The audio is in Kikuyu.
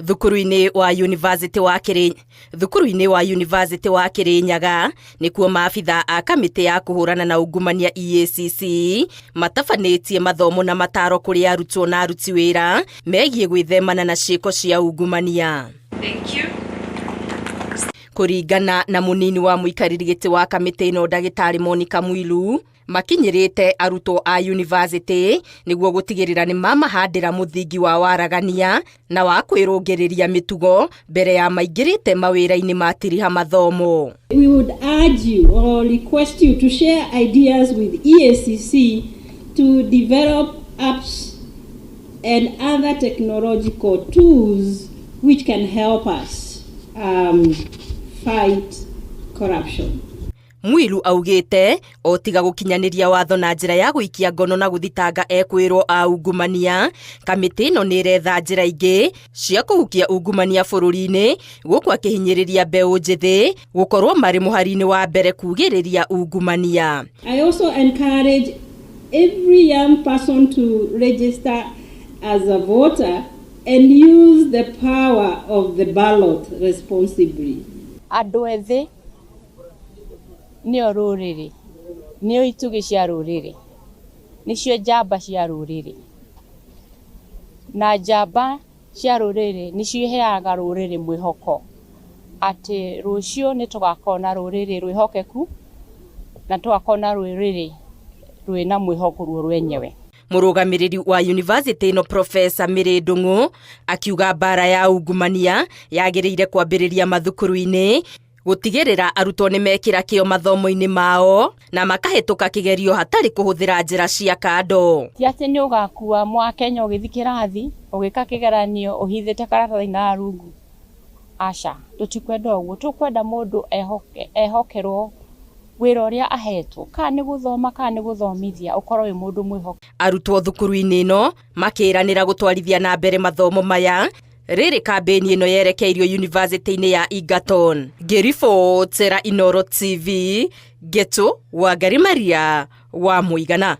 Thukuru-inĩ wa University wa Kĩrĩ Thukuru-inĩ wa University wa Kĩrĩnyaga nĩkuo maabitha a kamĩtĩ ya kũhũrana na ungumania EACC matabanĩtie mathomo na mataro kũrĩ arutwo na aruti wĩra megiĩ gwĩthemana na ciĩko cia ungumania. Thank you. Kũringana na mũnini wa mũikarĩri gĩtĩ wa kamĩtĩ ĩno ndagĩtarĩ Monica Mwilu, makinyĩrĩte arutwo a yunivasĩtĩ nĩguo gũtigĩrĩra nĩ mamahandĩra mũthingi wa waragania na wa kwĩrũngĩrĩria mĩtugo mbere ya maingĩrĩte mawĩra-inĩ ma tiriha mathomo. We would urge you or request you to share ideas with EACC to develop apps and other technological tools which can help us fight corruption. Mwilu augĩte o tiga gũkinyanĩria watho na njĩra ya gũikia ngono na gũthitanga ekwĩrwo a ungumania, kamĩtĩ ĩno nĩ ĩretha njĩra ingĩ cia kũhukia ungumania bũrũri-inĩ gũkũ akĩhinyĩrĩria mbeũ njĩthĩ gũkorwo marĩ mũhari-inĩ wa mbere kugĩrĩria ungumania. I also encourage every young person to register as a voter and use the power of the ballot responsibly. Andũ ethĩ nĩo rũrĩrĩ, nĩo itugĩ cia rũrĩrĩ, nĩcio njamba cia rũrĩrĩ, na njamba cia rũrĩrĩ nĩcio iheaga rũrĩrĩ mwĩhoko atĩ rũciũ nĩ tũgakorwo na rũrĩrĩ rwĩhokeku na tũgakorwo na rũrĩrĩ rwĩna mwĩhoko ruo rwenyewe. Mũrũgamĩrĩri wa yunivasĩtĩ ĩno Profesa Mĩrĩ Ndung'u akiuga mbara ya ungumania yagĩrĩire kwambĩrĩria mathukuru-inĩ gũtigĩrĩra arutwo nĩ mekĩra kĩo mathomo-inĩ mao na makahĩtũka kĩgerio hatarĩ kũhũthĩra njĩra cia kando. Ti atĩ nĩ ũgakua mwakenya ũgĩthiĩ kĩrathi ũgĩka kĩgeranio ũhithĩte karatathi na rungu. Aca, tũtikwenda ũguo, tũkwenda mũndũ ehokerwo wĩra ũrĩa ahetwo, kana nĩ gũthoma kana nĩ gũthomithia, ũkorwo wĩ mũndũ mwĩhokeku. Arutwo thukuru-inĩ ĩno makĩranĩra gũtwarithia na mbere mathomo maya rĩrĩ kambĩni ĩno yerekeirio yunivasĩtĩ-inĩ ya Egerton. Ngĩribotera Inooro TV, Ngetu Wangari Maria wa Mũigana.